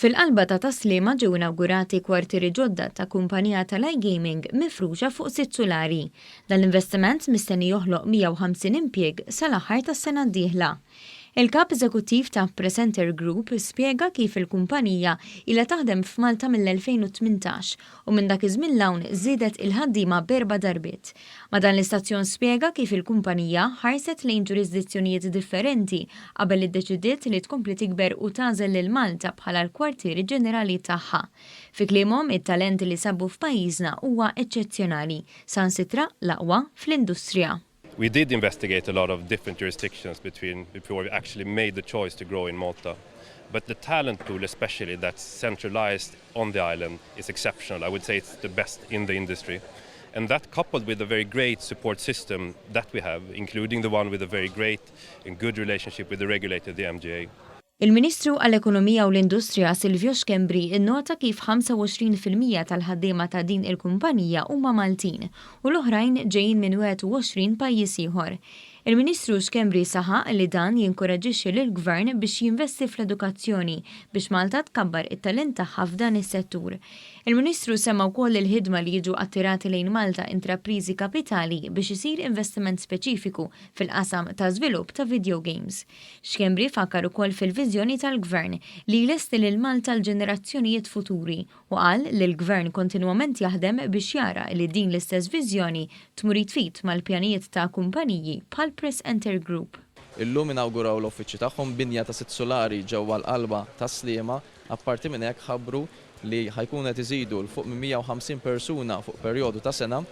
Fil-qalba ta' Tas-Sliema ġew inawgurati kwartieri ġodda ta' kumpanija tal-iGaming mifruxa fuq sitt sulari. Dan l-investiment mistenni joħloq 150 impjieg sal-aħħar tas-sena d-dieħla. Il-kap eżekuttiv ta' Presenter Group spjega kif il-kumpanija ilha taħdem f'Malta mill-2018 u minn dak iż-żmien 'l hawn żiedet il-ħaddiema b'erba' darbiet. Ma' dan l-istazzjon spjega kif il-kumpanija ħarset lejn ġurisdizzjonijiet differenti qabel iddeċidiet li tkompli tikber u tagħżel lil Malta bħala l-kwartieri ġenerali tagħha. Fi kliemhom, it-talent li sabu f'pajjiżna huwa eċċezzjonali, saħansitra l-aqwa fl-industrija. We did investigate a lot of different jurisdictions before we actually made the choice to grow in Malta. But the talent pool, especially that's centralized on the island, is exceptional. I would say it's the best in the industry. And that, coupled with a very great support system that we have, including the one with a very great and good relationship with the regulator, the MGA. Il-Ministru għall-Ekonomija u l-Industrija Silvio Schembri innota kif 25% tal-ħaddiema ta' din il-kumpanija huma Maltin u l-oħrajn ġejjin minn 21 pajjiż ieħor. Il-Ministru Schembri saħaq li dan jinkoraġixxi lill-Gvern biex jinvesti fl-edukazzjoni biex Malta tkabbar it-talent tagħha f'dan is-settur. Il-Ministru semma wkoll il-ħidma li jiġu attirati lejn Malta intrapriżi kapitali biex isir investiment speċifiku fil-qasam ta' żvilupp ta' video games. Schembri fakkar ukoll fil-viżjoni tal-Gvern li jlesti lil Malta l-ġenerazzjonijiet futuri u qal li l-Gvern kontinwament jaħdem biex jara li din l-istess viżjoni tmur id f'id mal-pjanijiet ta' kumpaniji bħal Press Enter Group. Illum inawguraw l-uffiċċji tagħhom, binja ta' sitt sulari ġewwa l-qalba ta' Sliema. Apparti minn hekk, ħabbru li ħa jkunu qed iżidu 'l fuq minn 150 persuna fuq perjodu ta' sena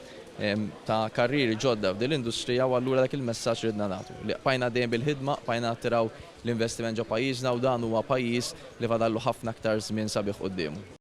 ta' karriri ġodda f'din l-industrija, u allura dak il-messaġġ ridna nagħtu. Li bqajna dejjem bil-ħidma, bqajna nattiraw l-investiment ġo pajjiżna u dan huwa pajjiż li fadallu ħafna aktar żmien sabiħ quddiemu.